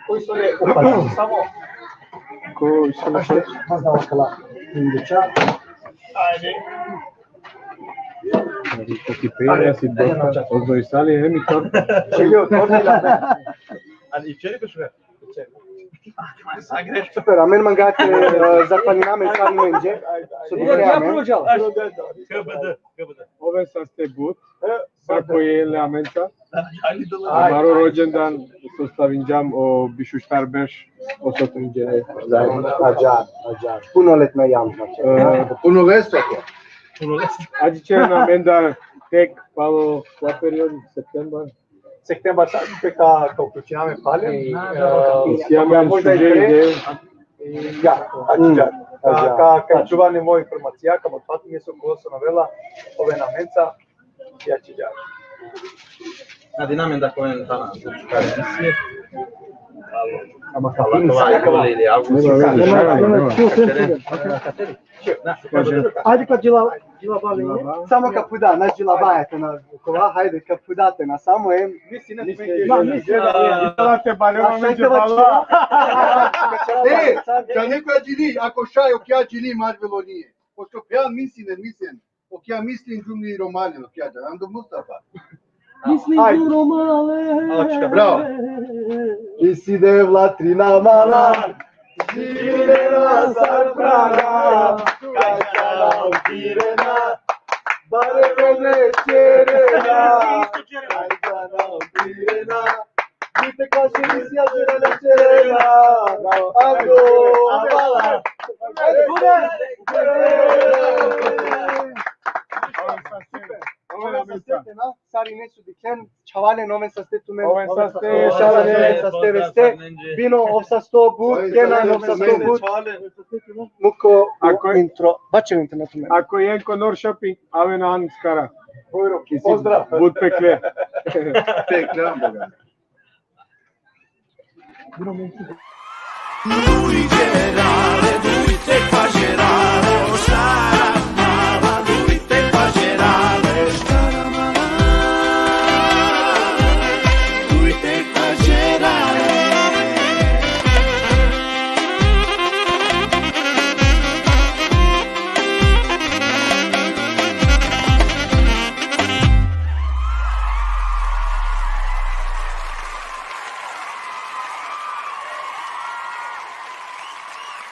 Koji su le, samo Koji su le, pa znamo kala. Indiča. Ajde. Ti pere si torta, odnosno sali, emi torta. Čelio torta. Ali i čeri pešuga. Super, amen mangače, e, zahvalina amen sar menđe. So dikhe amen. K B D, K B D. Oven saste but, sako jele amenca. Amaro rođendan so slavinđam o bišuštar berš, o sotrinđe. Ađar, ađar. Punoletna jam, znači. Punoletna. Ađi će na mendar tek palo, koja period, septembar? Septembar, sad, ka, ka uključiname pale. Isi amen možda i šuže pre. Ja, ađar. Ka, ka, ka čuvane moja informacija, ka motfatime so ko so novela, oven amenca, ja će ja. Nadiname da koven tana, emisije. Ama Ajde ka džila, džila bali. Samo ka puda, na džila baja te na kova, hajde ka puda te na samo em. Ma, mislim, te bare, on me džala. E, ka neko džili, ako šaj, okja džili, mar velo nije. Pošto ja mislim, ne mislim. Okja mislim, džumni romalen, okja džanan do Mustafa. Mislim, romale. Bravo. Isi de vlatrina mala, živina sar prana, kaj kana ukirena, bare mene čerena, kaj kana ukirena. Dite kasi isi a čerena, čerena. Bravo. Ando, abala. Super. Sarine su dikhen, čhavalen, oven saste tumen. Oven saste, šalale, saste veste. Bino, ov sasto but, Kenan, ov sasto but. Muko, ako intro, bačen intro tumen. Ako jen ko Norrköping, aven an skara. Pozdrav. But pekle. Pekle, Boga.